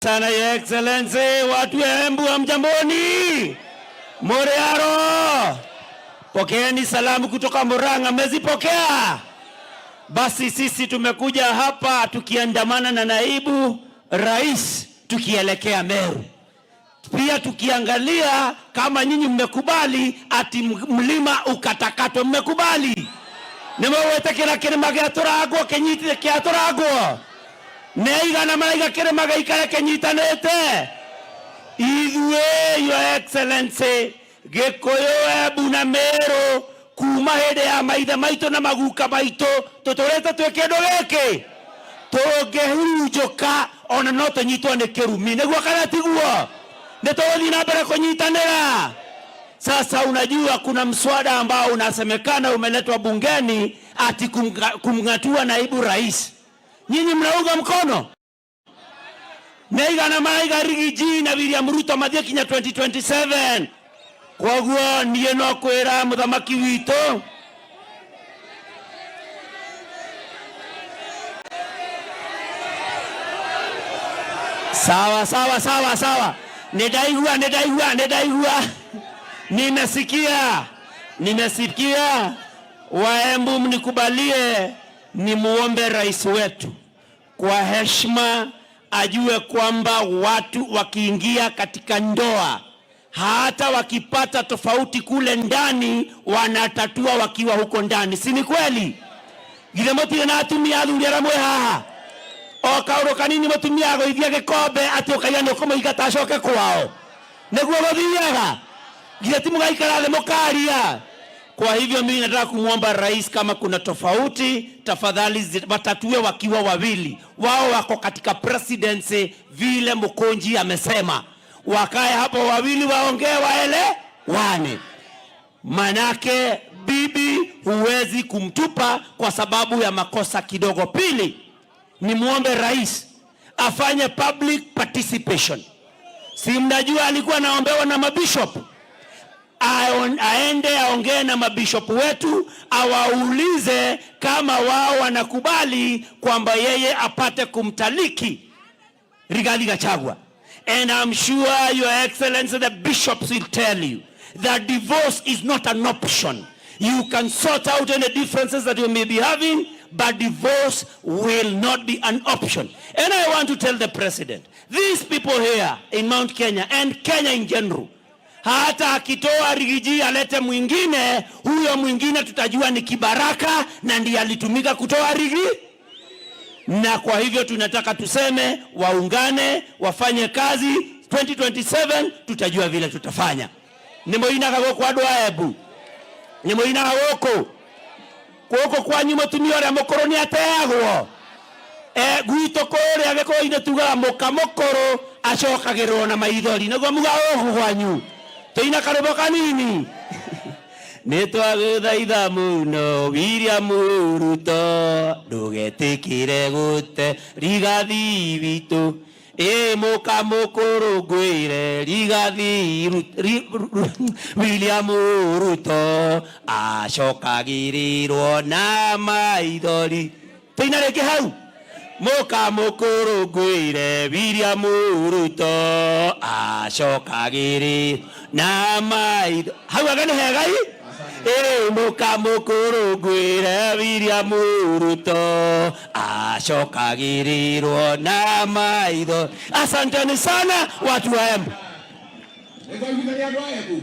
sana, Your Excellency. Watu ya Embu, hamjamboni? Muriaro, pokeeni salamu kutoka Murang'a, mmezipokea? Basi sisi tumekuja hapa tukiandamana na naibu rais tukielekea Meru, pia tukiangalia kama nyinyi mmekubali ati mlima ukatakatwe. Mmekubali? Nimewetĩkĩra kĩrĩma gĩatũrangwo kĩnyitire kĩatũrangwo nĩ aigana maraiga kĩrĩma gĩikare kĩnyitanĩte. Ithuĩ, Your Excellency, Gĩkũyũ, Embu na Meru kuma hĩndĩ ya maithe maitũ na maguka maitũ tũtũrĩte twĩ kĩndũ gĩkĩ tũngĩhurunjũka ona no tũnyitwo nĩ kĩrumi. Nĩguo kana tiguo? Nĩ tũgũthiĩ na mbere kũnyitanĩra. Sasa unajua kuna mswada ambao unasemekana umeletwa bungeni ati kumng'atua naibu rais. Nyinyi mnaunga mkono? Nĩaigana maraiga Riggy G na William Ruto mathiĩ kinya 2027? Koguo niĩ no kwĩra mũthamaki witũ, sawa sawa sawa sawa, nĩndaigua, nĩndaigua, nĩndaigua, nimesikia, nimesikia. Waembu, mnikubalie nimuombe rais wetu kwa heshima ajue kwamba watu wakiingia katika ndoa, hata wakipata tofauti kule ndani, wanatatua wakiwa huko ndani, si ni kweli? Githĩ mũtirĩ na atumia athuri arĩa mwĩ haha? O kaũndũ kanini mũtumia agũithia gĩkombe atĩ ũkaiga nĩ ũkũmũingata acoke kwao, nĩguo gũthiaga? Githĩ ti mũgaikara thĩ mũkaria? Kwa hivyo mimi nataka kumwomba rais, kama kuna tofauti, tafadhali watatue wakiwa wawili. Wao wako katika presidency vile Mukunji amesema, wakae hapo wawili waongee, waelewane. Manake bibi huwezi kumtupa kwa sababu ya makosa kidogo. Pili, ni muombe rais afanye public participation. Si mnajua alikuwa anaombewa na mabishop? Aende aongee na mabishop wetu, awaulize kama wao wanakubali kwamba yeye apate kumtaliki Rigathi Gachagua. And I'm sure, Your Excellency, the bishops will tell you that divorce is not an option. You can sort out any differences that you may be having, but divorce will not be an option. And I want to tell the president, these people here in Mount Kenya and Kenya in general, hata akitoa Riggy G alete mwingine, huyo mwingine tutajua ni kibaraka na ndiye alitumika kutoa Riggy. Na kwa hivyo tunataka tuseme waungane, wafanye kazi. 2027 tutajua vile tutafanya. Nĩ mũinaga gũkũ andũ a Embu? Nĩ mũinaga gũkũ? Gũkũ kwanyu mũtumia ũrĩa mũkũrũ nĩ ateagwo? E, gwitũ kũrĩa Gĩkũyũ-inĩ tugaga mũka mũkũrũ acokagĩrĩrwo na maithori. Nĩguo muga gũkũ kwanyu? Tũina karũmbo kanini. Nĩ twagũthaitha mũno, William Ruto, ndũgetĩkĩre gũte Rigathi witũ. Ĩ mũka mũkũrũ ngwĩre Rigathi William Ruto acokagĩrĩrwo na maithori. Tũina rĩngĩ hau. Mũka mũkũrũ ngwĩre William Ruto acokagĩrĩrwo na maitho. Hau anga nĩ hega i? Ĩ mũka mũkũrũ ngwĩre William Ruto acokagĩrĩrwo na maitho. Asanteni sana watu wa Embu. Nĩtwaiguithania andũ a Embu.